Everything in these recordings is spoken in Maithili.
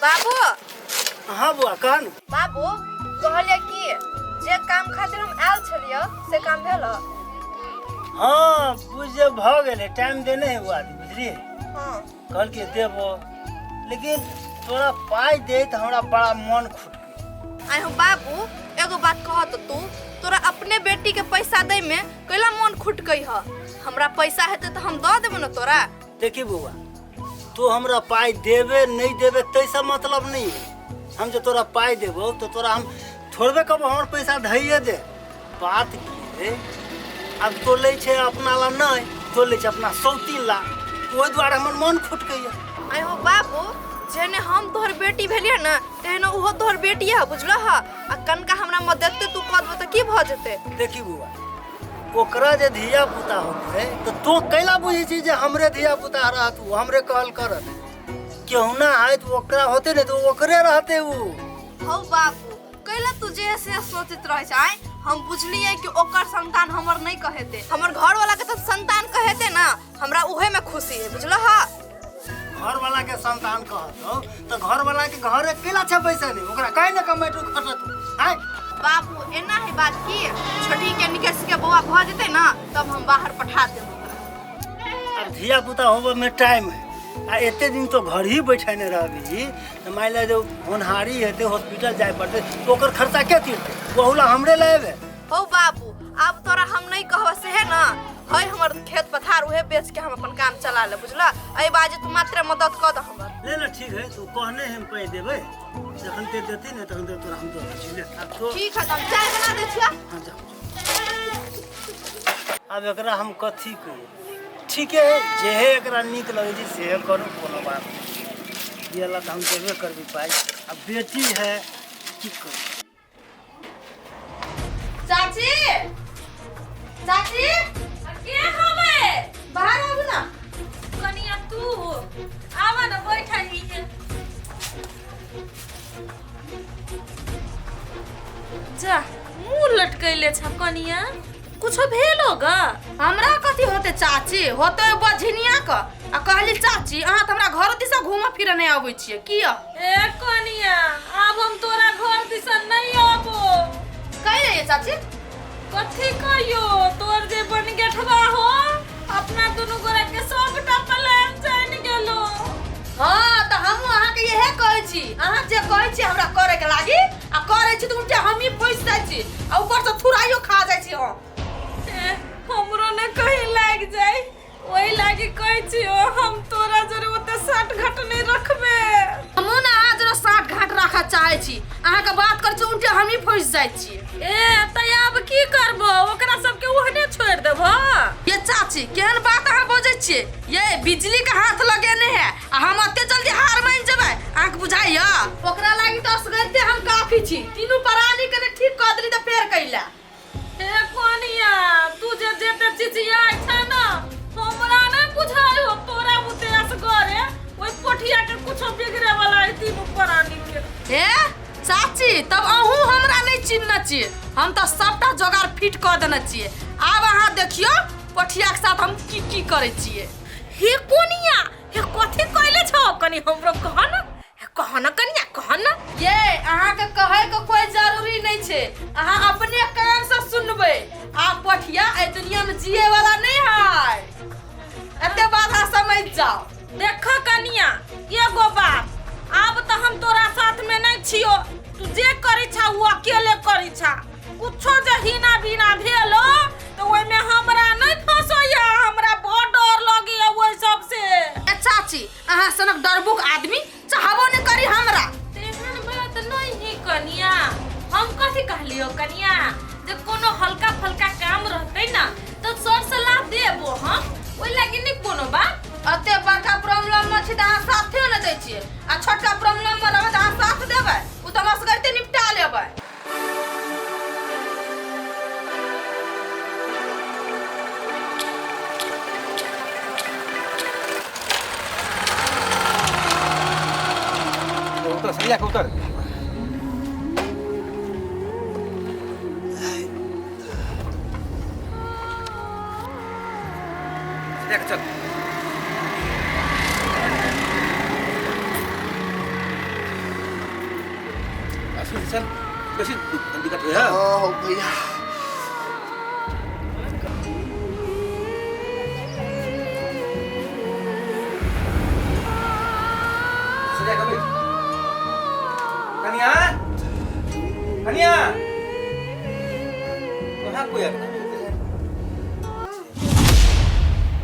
बाबू। हाँ बुआ, कह ने। बाबू, कहलियै कि जे काम खातिर हम आयल छलियै से काम भेल? हाँ, बुझ जे भऽ गेलै, टाइम देने है ओ आदमी, बुझलियै? हाँ। कहलकै देबो, लेकिन तोरा पाइ दैत हमरा बड़ा मन खुटकै। आइ हो बाबू, एगो बात कह तऽ तू तोरा अपने बेटी के पैसा दै में कैला मन खुटकै ह? हमरा पैसा हेतै तऽ हम दऽ देबो ने तोरा। देखी बौआ, तू हमरा पाइ देबे नहीं देबे तैसँ मतलब नहीं है। हम जे तोरा पाइ देबो तो तोरा हम थोड़बे कहबो हमर पैसा धैये दे। बात की है, आब तो लै छै अपना ला नहीं, तो लै छै अपना सौतीन ला, ओहि दुआरे हमर मन खुटकैया। आइ हो बाबू, जेहने हम तोहर बेटी भेलियै ने तेहने ओहो तोहर बेटी है, बुझलह? आ कनका हमरा मदद तू कऽ देबो तऽ की भऽ जेतै? देखी बौआ, ओकरा जे धिया पुता होतै तऽ तू कैला बुझै छी जे हमरे धिया पुता रहत, ओ हमरे कहल करत? केहुना आयत ओकरा होते ने तऽ ओकरे रहते उ। हौ बाबू, कैला तू जे से सोचैत रहै छै? आँय, हम बुझलियै कि ओकर संतान हमर नहीं कहेते, हमर घर वाला के तऽ संतान कहेते ना, हमरा उहे में खुशी है, बुझलह? घर वाला के संतान कहत हो तऽ घर वाला के घरे कैला छै पैसा नहीं, ओकरा काहे ने कमेटू खटत? आँय बाबू, एना है बात की छोटी के निकेश के बौआ भऽ जेतै ना तब हम बाहर पठा देब ओकरा। अब धिया पुता होबे में टाइम है, आ एते दिन तो घर ही बैठेने रहबी तऽ मान ले जे होनहारी हेतै, हॉस्पिटल जाय पड़तै तऽ ओकर खर्चा के तीरतै? ओहुला हमरे लए एबै। हौ बाबू, आब तोरा हम नहीं कहब से है ना, है हमर खेत पथार उहे बेच के हम अपन काम चला ले, बुझला? एहि बाजे तू मात्र मदद कऽ दे हमर। ले ले, ठीक है, तू कहने हम पाइ देबै, जखन ते देती ने तखन ते तोरा हम दऽ दै छी। ले आब तो। ठीक है, तऽ हम चाय बना दै छियौ। हाँ, जाओ। आब एकरा हम कथी कही? ठीके है, जे हे एकरा नीक लगै छै से करू, कोनो बात नहि। दिअ तऽ हम देबे करबी पाइ, आ बेटी है, की करू। चाची, चाची। के हवे? बाहर आबू ना। कनिया तू आवा ना, बैठ ही। जा मुंह लटकैले छ कनिया, कुछो भेल होगा? हमरा कथी होते चाची, होते बझनिया क। आ कहली चाची, अहाँ तऽ हमरा घर दिसा घूमऽ फिरऽ नहि अबै छियै किया? ए कनिया, आब हम तोरा घर दिसा नहीं आबो। कहि रहियै चाची। कथी कहियो, तोर जे बन गेठवा हो, अपना दुनू गोरा के सबटा प्लान जानि गेलो। हाँ, तऽ हमहूँ अहाँके इहे कहै छी, अहाँ जे कहै छी हमरा करे के लागी आ करै छी तऽ उल्टे हमही फँसि जाइ छी आ ऊपर से थुराइयो खा जाइ छी हम। ए, हमरो ने कहीं लागि जाय, ओहि लागी कहै छी ओ हम तोरा जरे ओते साठ घाट नहीं रखबे। हमहूँ ने अहाँ जरे साठ घाट राखऽ चाहै छी, अहाँके बात करै छी उल्टे हमही फँसि जाइ छी। ए तऽ आब की करबो, ओकरा सबके ओहने छोड़ि देबो? ये चाची, केहन बात अहाँ बजै छियै? ये बिजली के हाथ लगेने है आ हम एते जल्दी हार मानि जेबै, अहाँके बुझाइया? ओकरा लागी तऽ असगरते हम काफी छी, तीनू प्राणी कने ठीक कऽ देली तऽ फेर कैला। हे कोनिया, तू जे जेते चिचियाइ छै ना, हमरा नहि बुझाइ हो तोरा बुते असगरे ओहि पोठिया के कुछो बिगड़े वाला है तीनू प्राणी के। हे चाची, तब अहूँ हमरा नहि चिन्हने छियै, हम तऽ सबटा जोगाड़ फिट कऽ देने छियै। आब अहाँ देखियौ पोठिया के साथ हम की की करै छियै। हे कोनिया, हे कथी कहले छौ, कनी हमरो कह न, हे कह न कनिया, कह न। ये अहाँके कहै के कोई जरूरी नहीं छै, अहाँ अपने कान से सुनबै। आ पोठिया एहि दुनिया में जिए वाला नहीं है, एते बात अहाँ समझ जाओ। देख कनिया, एगो बात, आब तऽ हम तोरा साथ में नहीं छियो, तू जे करै छा वो अकेले करै छा, कुछो जे हिना बिना भेलो तऽ ओहिमे हमरा नहीं फंसैया, हमरा बहुत डर लगैया ओहि सब से। ए चाची, अहाँ सनक डरबुक आदमी चाहबो नहीं करी हमरा। तेहन बात नहीं है कनिया, हम कथी कहलियो कनिया, जे कोनो हल्का फल्का काम रहतै ना तऽ सर सलाह देबो हम, ओहि लागी नहीं कोनो बात। एते बड़का प्रॉब्लम में छी तऽ अहाँ साथे ने दै छियै, आ छोटका प्रॉब्लम में रहबै तऽ अहाँ साथ देबै, ओ तऽ हम असगरते निपटा लेबै। उतर सरिया के उतर। सरिया के चल। चल चल बेसी दिक्कत होइ है। हाँ भैया। कनिया कनिया कहाँ कोई अपना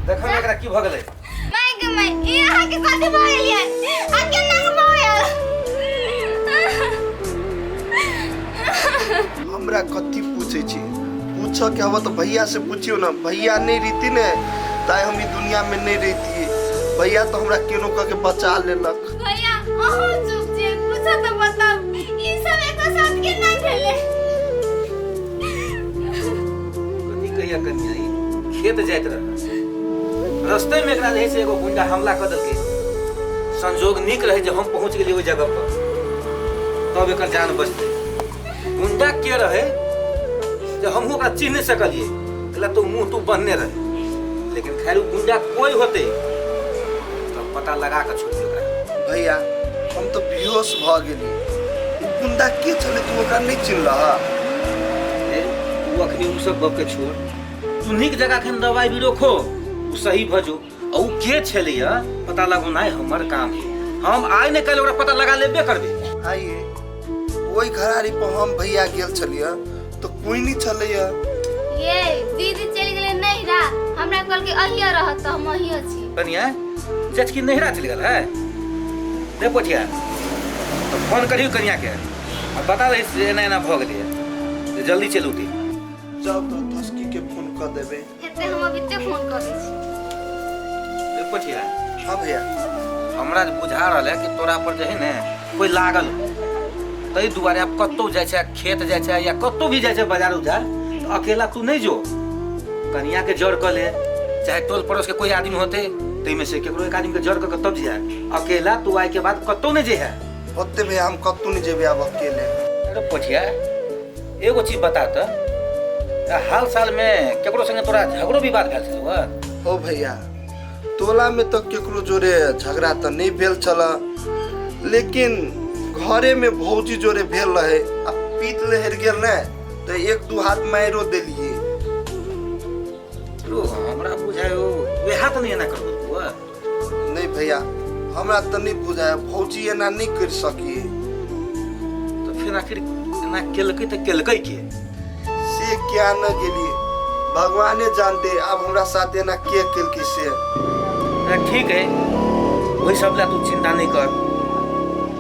देखो ना एकरा की भ गेलै। माय गे माय, ई अहाँ के कथी भ गेलियै? आ केना के भ गेल? हमरा कथी पूछै छी? पूछऽ के हवा तो भैया से पूछियो ना। भैया नहीं रहती ने ताई हम ई दुनिया में नहीं रहती। भैया तो हमरा केनो कह के बचा लेलक। भैया अहाँ चुप छी, पूछो तो बताउ ई सब एक साथ केना भेलै? कथी कहिया कनिया, ई खेत जाइत रहे, रस्ते में एकरा जे है से एगो गुंडा हमला कऽ देलकै। संजोग नीक रहे जे हम पहुंच गेलियै ओहि जगह पर, तब एकर जान बचतै। गुंडा के रहे जे हमहूँ ओकरा चिन्ह नहि सकलियै, कहला तो मुँह तू बन्हने रहे, लेकिन खैर उ गुंडा कोई होते तब पता लगा कऽ छोड़ियै ओकरा। भैया हम तो बेहोश भ गेली। गुंडा के छलै तू ओकरा नहीं चिन्हलह? ए, तू अखनी उ सब गप के छोड़, तू नीक जगह अखन दवाई भी रोखो, उ सही भऽ जो। आ उ के छलैया पता लगौनाइ हमर काम है, हम आइ ने काल्हि ओकरा पता लगा लेबे करबै। आइए ओहि घरारी पर हम भैया गेल छलियै तो कोई नहीं छलैया। ये दीदी चलि गेलै नैहरा, हमरा कहलकै अहियो रहत तऽ हम अहियो छी। कनिया जचकी नैहरा चलि गेल है? दे पोठिया तो फोन करियौ कनिया के आ बता दही से एना एना भऽ गेलैया, जे जल्दी चलि उठी। जाउ तो धसकी के फोन कऽ देबै। हेतै हम अबिते फोन करै छी। दे पोठिया। हाँ भैया। हमरा बुझा रहल है कि तोरा पर जे है ने कोई लागल हो, ताहि दुआरे आब कतहु जाइ छै, खेत जाइ छै या कतहु भी जाइ छै बाजार उजार, तऽ अकेला तू नहीं जो, कनिया के जड़ कऽ ले, चाहे टोल पड़ोस के कोई आदमी होते ताहिमे से केकरो एक आदमी के जड़ कऽ के तब जाए। अकेला तू आए के बाद कतहु नहीं जे है। होते भैया हम कतहु नहीं जेबै आब अकेले। अरे पोठिया एगो चीज बता तऽ, हाल साल में केकरो संगे तोरा झगड़ो विवाद भेल छलौ? हो भैया टोला में तो केकरो जोरे झगड़ा तऽ नहीं भेल छल, लेकिन घरे में भौजी जोरे भेल रहे। आ पीत लहर गेल ने तो एक दू हाथ मारो देलिए। रो हमरा बुझायो वएह तऽ नहीं एना करबो? नहीं भैया हमरा तऽ नहीं बुझाय, भौजी एना नहीं कर सकी। तो फिर आखिर एना केलकै तऽ केलकै के? से क्या न गेलिए भगवाने जानते अब हमरा साथ एना के केलकै से। ठीक है वही सब ला तू चिंता नहीं कर,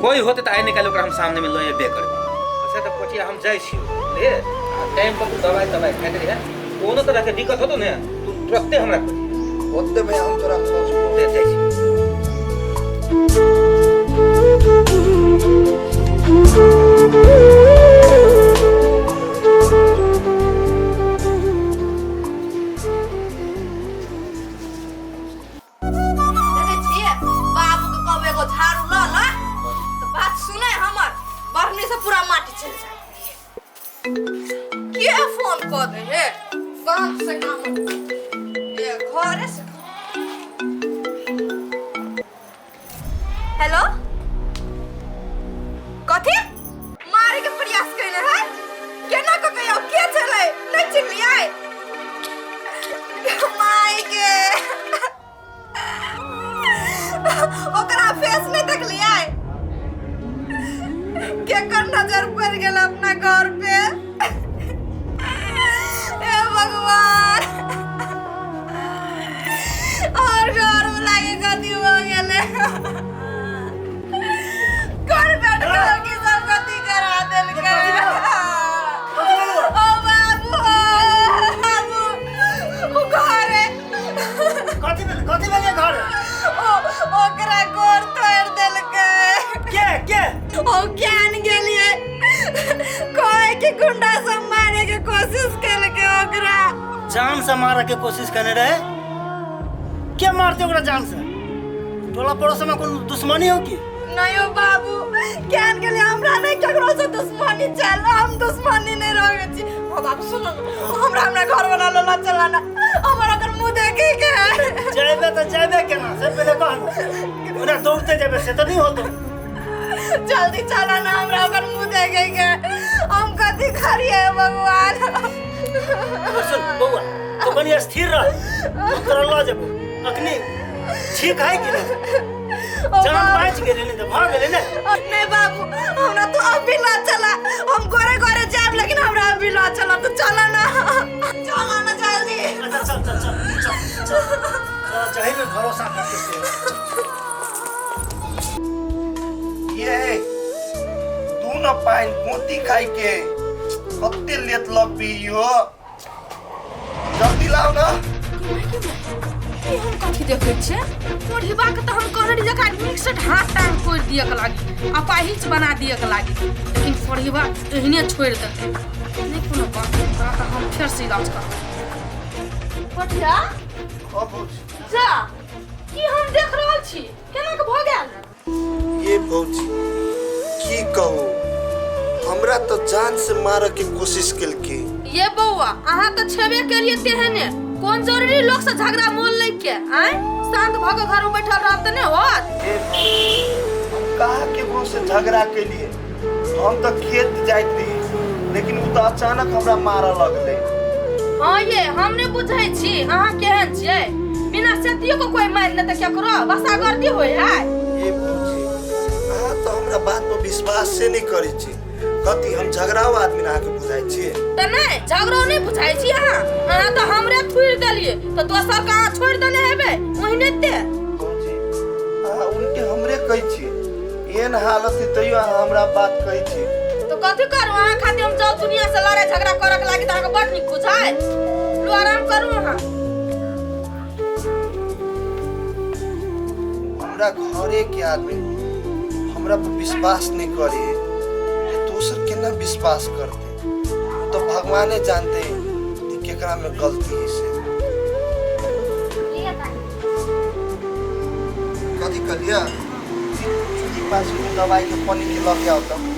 कोई होते तो आइ निकालि ओकरा हम सामने में लऽ एबे करबै। अच्छा तऽ पोठिया हम जाइ छी, बुझलियै? आ टाइम पर तू दवाई तवाई खाइत रहिहे, कोनो तरह के दिक्कत होतो ने तू तुरते हमरा खोज। होते भैया हम तोरा खोजबो। दे जाइ छी। देखै छियै बाबू के कहबै एगो झाड़ू लऽ ल तऽ बात सुनै हमर, बढ़नी से पूरा माटी चलि जाय। के फोन कऽ दे हे, काम से काम ए घरे से। हेलो कथी मारे के प्रयास कयने है? केना कऽ कहियौ के छलै? नहि चिन्हलियै? माय के ओकरा फेस नहीं देखलियै? केकर नजर पड़ गेल अपना घर पे? हे भगवान, और घर वाला के गति हो गेलै। घर बैठ के की सब गति करा देलकै। ओ बाबू, बाबू ओ घरे कथी भेल? कथी भेलै घर? ओ ओकरा गोर तोड़ि देलकै। के के? ओ ज्ञान गेलियै कहे कि गुंडा सब मारे के कोशिश केलकै ओकरा। जान से मारे के कोशिश करने रहे? के मारते ओकरा जान से? टोला पड़ोस में कोनो दुश्मनी हो की? नहीं हो बाबू, ज्ञान गेलियै हमरा नहीं केकरो से दुश्मनी चल, हम दुश्मनी नहीं रहे छी। ओ बाबू सुनो न, हमरा हमरा घर वाला लोला चलाना, हमर ओकर मुंह देखे के। जेबे तऽ जेबे केना से पहिले कह न, ओना दौड़ते जेबे से तऽ नहीं होतो। जल्दी चला ना, हमरा ओकर मुंह देखे के। हम कथी करिए भगवान? सुन बौआ, तो कनी स्थिर रह, हम तोरा लऽ जेबो। अखनी ठीक है कि नहीं? जान बच गेलै ने तऽ भऽ गेलै ने। नहीं बाबू, हमरा तो अभी ना चला। हम गोरे गोरे जाब, लेकिन हमरा अभी ना चला। तो चला ना, चला ना जल्दी। अच्छा चल चल चल चल चल, तोरा चाहे में भरोसा करके से। ये तू न पानि कोती खाइ के कते लेत लगबी हो, जल्दी लाओ ना। ई हम कथी देखै छियै? कोढ़िबा के तऽ हम कहने रही जकरा नीक से हाथ टांग तोड़ि दिअ के लागी, अपाहिज बना दिअ के लागी, लेकिन कोढ़िबा एहने छोड़ि देलकै। नहि कोनो बात, ओकरा तऽ हम फेर से इलाज करबै। कोठिया हाँ भौजी। जा, की हम देख रहल छी? केना के भऽ गेल? ये भौजी की कहू, हमरा तो जान से मारे के कोशिश केलके। ये बौआ, अहाँ तऽ छेबे केलिए तेहने, कोन जरूरी लोग से झगड़ा मोल लै के? आँय, शांत भऽ के घर में बैठल रहब तऽ नहि होत। ए भौजी, हम कहाँ केकरो से झगड़ा केलिए? हम तो खेत जाइत रही, लेकिन उ तो अचानक हमरा मारऽ लगलै। हाँ ये हम नहि बुझै छी अहाँ केहन छियै। बिना सेतियो को कोई मारि लेतै केकरो, बसागर्दी होइ है। ये भौजी, अहाँ तो हमरा बात पर विश्वास से नहीं करै छी। कथी हम झगड़ाओ आदमी अहाँके बुझाइ छियै? तऽ नहि, झगड़ो नहि बुझाइ छी अहाँ। अहाँ तऽ हमरे थुड़ि देलियै तऽ दोसर के अहाँ छोड़ि देने हेबै ओहिने ते। भौजी, अहाँ उनके हमरे कहै छियै, एहन हालत है तैयो अहाँ हमरा बात कहै छियै। तऽ कथी करू? अहाँ खातिर हम जाउ दुनिया से लड़ाई झगड़ा करऽ के लागी तऽ अहाँके बड़ नीक बुझाइ। लू आराम करू अहाँ। हमरा घरे के आदमी हमरा पर विश्वास नहीं करे है, दोसर केना विश्वास करते? वो तो भगवाने जानते हैं कि केकरा में गलती है। से कथी कहलियै? चूड़ी पास दवाई के पानी के लऽ के आओ तऽ।